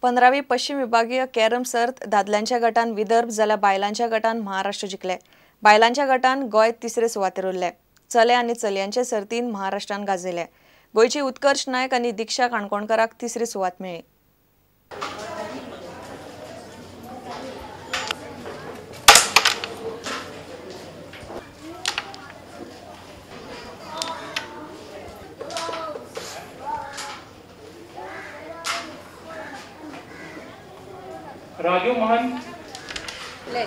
15वी पश्चिम विभागीय कॅरम सर्त दादल्यांच्या गटान विदर्भ जाल्यार बायलांच्या गटान महाराष्ट्र जिखले। बायलांच्या गटान गोंय तिसरे सुवातेर उरले। चले आनी चलयांचे सर्तीन महाराष्ट्रान गाजयले। गोंयची उत्कर्ष नायक आनी दीक्षा काणकोणकराक तिसरी सुवात मेळ्ळी। राजू मोहन ले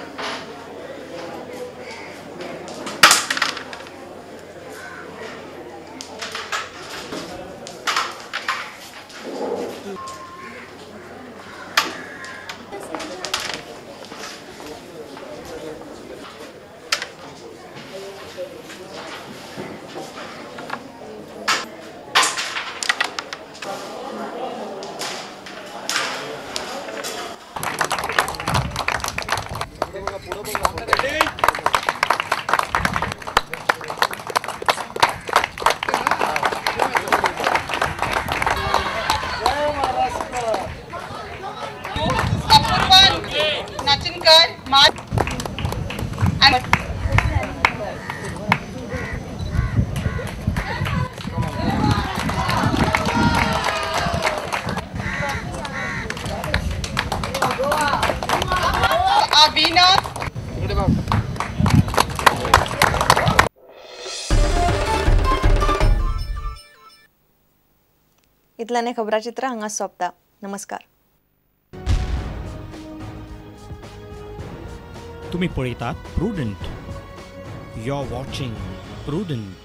इतल्याने खबराचित्र हांगा सोंपता। नमस्कार। तुम्ही पळयतात Prudent. You are watching Prudent.